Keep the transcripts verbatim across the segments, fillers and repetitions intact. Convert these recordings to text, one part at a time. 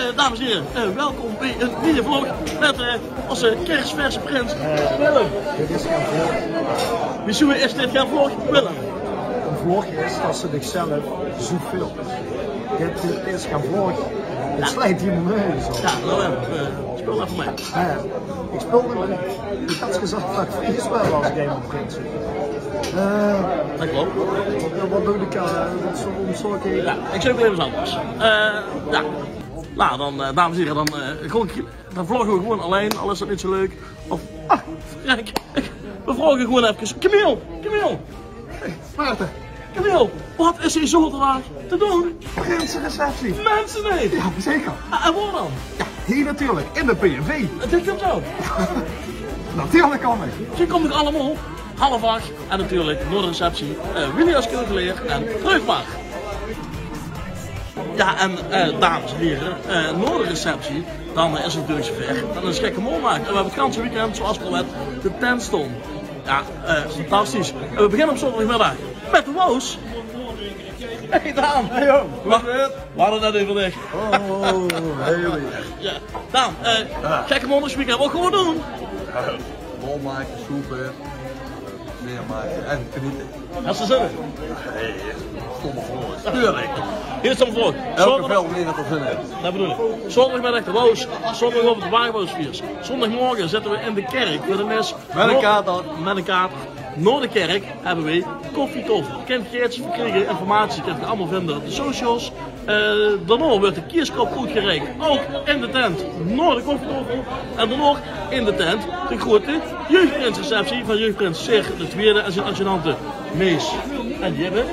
Eh, dames en hiere, eh, welkom bie 'n nuuj vlog mit, eh, ózze kersverse prins, Willem. Dit is gein vlog. Wieso is dit gein vlog, Willem? 'n Vlog is det se dich zelf zoe films. Dit, dit is gein vlog. Dit sleit hie neet op. Jao, noe, eh, speel effe mei. Jao, jao. Ich speel mit mien, ich had gezag det ich Fries waas es Game of Thrones. Eh, det klop. Waat, waat doon ich, eh, waat is 'n soort, eh, jao, ich zoek effe get angers. Eh, jao. Noe, dan, eh, dames en hiere, dan, eh, gewoon, dan vlogge we gewoon allein, al is det neet zoe leuk. Of, ah, kiek, we vraoge gewoon effe. Camille, Camille. Hey, Maarten. Camille, waat is hie zaoterdaag te doon? Prinsereceptie. Minse, nae. Jao, zeker. Ah, en woa dan? Jao, hie natuurlik, in de B en V. Det kump ouch. Natuurlik kóm ich. Hie kóm ich allemaol. Half ach. En natuurlik nao de receptie, eh, Willy es keukeler en Reukmaar. Jao, en, eh, dames en hiere, eh, nao de receptie, dan, eh, is 't natuurlik zoe wied. Dan is Gekke Maondaag. En we höbbe 't ganse weekend, zoeas gewoen, de tent staon. Jao, eh, fantastisch. En we beginne op zaoterdigmiddig mit de Woos. Hey Daan. Hey joh. Wa-, we hadde 't net euver dich. Oh, hey joh. Jao, Daan, eh, Gekke Maondaag weekend, waat gaon we doon? Lol make, soepe, en geniete. Höbs se zin in? Nae, stomme vraog. Natuurlik. Hie is 'n vraog. Elke film die nog zin in. Det bedoel ich. Zaoterdigmiddig de Woos, zaoterdigaovend de Wagewoosfees. Zóndigmorge zitte we in de kèrk veur de mis. Mit 'ne kater. Mit 'ne kater. Nao de kèrk höbbe we koffietoffe. Kint geer get verkriege, informatie kint geer allemaol vinde op de socials. Eh, daonao wuuert de kierskop oetgereik, ouch in de tent, nao de koffietoffe. En daonao in de tent de groete jeugdprinsreceptie van jeugdprins Sir de Twiede en zien adjudante Mees en Jibbe.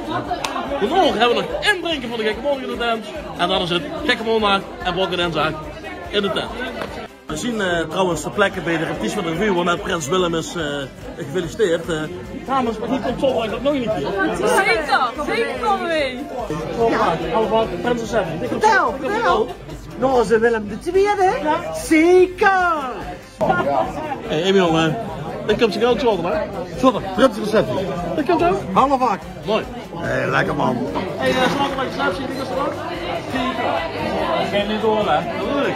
Daonao höbbe we nog indrinke van de Gekke Maondaag in de tent. En dan is 't Gekke Maondaag en Brokke Dinsdaag in de tent. We zien, eh, trouwens ter plekke bie de repetitie van de revue, wo net prins Willem is, eh, gefeliciteerd. Eh, dames, mer hie kump zaoterdig ouch nog 'ne kier. Zeker, zeker kómme we. Jao, allemaol prinses Effie. Vertèl, vertèl. Nao ózze Willem de Twiede? Jao. Zeker. Hey, Emiel, eh, det kump toch ouch zaoterdig, hè? Zaoterdig, prinsereceptie. Det kump ouch? Half ach. Mooi. Hey, lekker man. Hey, eh, zaoterdig receptie, wie is 't dan? Zeker. Gein neet door, hè? Natuurlik.